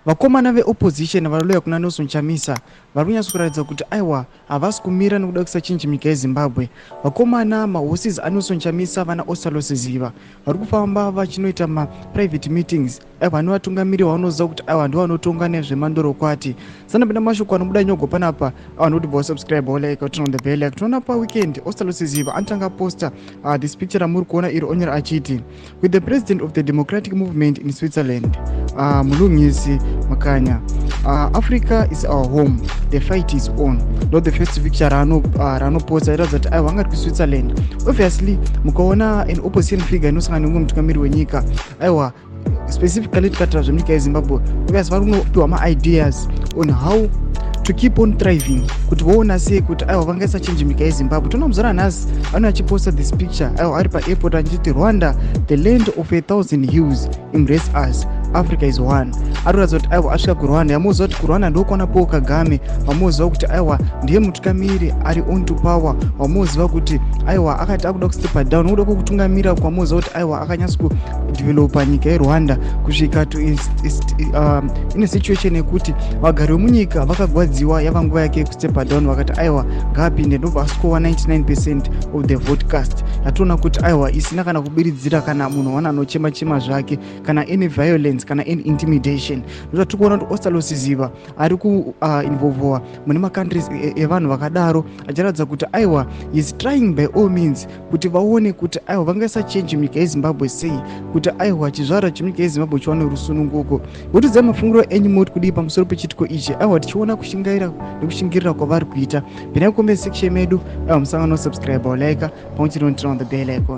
Vakomana veopposition vari kuna Nelson Chamisa vari kunyatso kuratidza kuti aiwa, havasi kumira nekuda kusachinji nyika yeZimbabwe. Vakomana, mahorses aNelson Chamisa, vana Ostallos Siziba, vari kufamba vachinoita maprivate meetings. Aiwa, nevatungamiri vanoziva kuti aiwa, ndo vanotonga nezvemandorokwati. Sanapinda mashoko anobuda nyogo panapa, aiwa, nokuti bva subscribe, like, turn on the bell. Like toona paweekend Ostallos Siziba anotanga posta this picture ramuri kuona iri, onyora achiti, "With the president of the Democratic Movement in Switzerland, Mulungisi Makanya. Africa is our home, the fight is on." Ndo the first picture raanoposta iratidza kuti aiwa, angati kuSwitzerland. Obviously, mukaona an opposition figure inosangana nemumwe mutungamiri wenyika, aiwa, specifically tikataura zvemunyika yeZimbabwe, obviously vari kunopiwa maideas on how to keep on thriving, kuti voona sei kuti aiwa, vangaisa change munyika yeZimbabwe. Toona muzora nhasi anouya achiposta this picture, aiwa, ari paairport achiti, "Rwanda, the land of a thousand hills, embrace us, Africa is one." Ari kuratidza kuti aiwa, asvika kuRwanda. Yamuziva kuti kuRwanda ndokwana Paul Kagame, vamuziva kuti aiwa, ndiye mutungamiri ari on to power, vamuziva kuti aiwa, akati akuda kustepa down nokuda kwekutungamira kwamuziva kuti aiwa, akanyatsa kudevelopa nyika yeRwanda kusvika to in a situation yekuti vagari vemunyika vakagwadziwa. Yava nguva yake yekustepa down, vakati aiwa, ngaapinde. Ndobva asikowa 99% of the vote cast, yatoona kuti aiwa, isina kana kubiridzira, kana munhu wana anochema chema zvake, kana any violence, kana any intimidation. Ndozvatiri kuona kuti Ostallos Siziba ari kuinvolvowa mune macountries evanhu vakadaro, achiratidza kuti aiwa, is trying by all means kuti vaone kuti aiwa, vangaisa change munyika yeZimbabwe sei, kuti aiwa, chizvarwa chemunyika yeZimbabwe chiwane rusununguko. Votidzai mafungiro enyu, moti kudii pamusoro pechitiko ichi? Aiwa, tichiona kushingaira nekushingirira kwavari kuita. Pinai comment section medu. Aiwa, musangano, subscribe, like, pamwe chete, turn on the bell icon.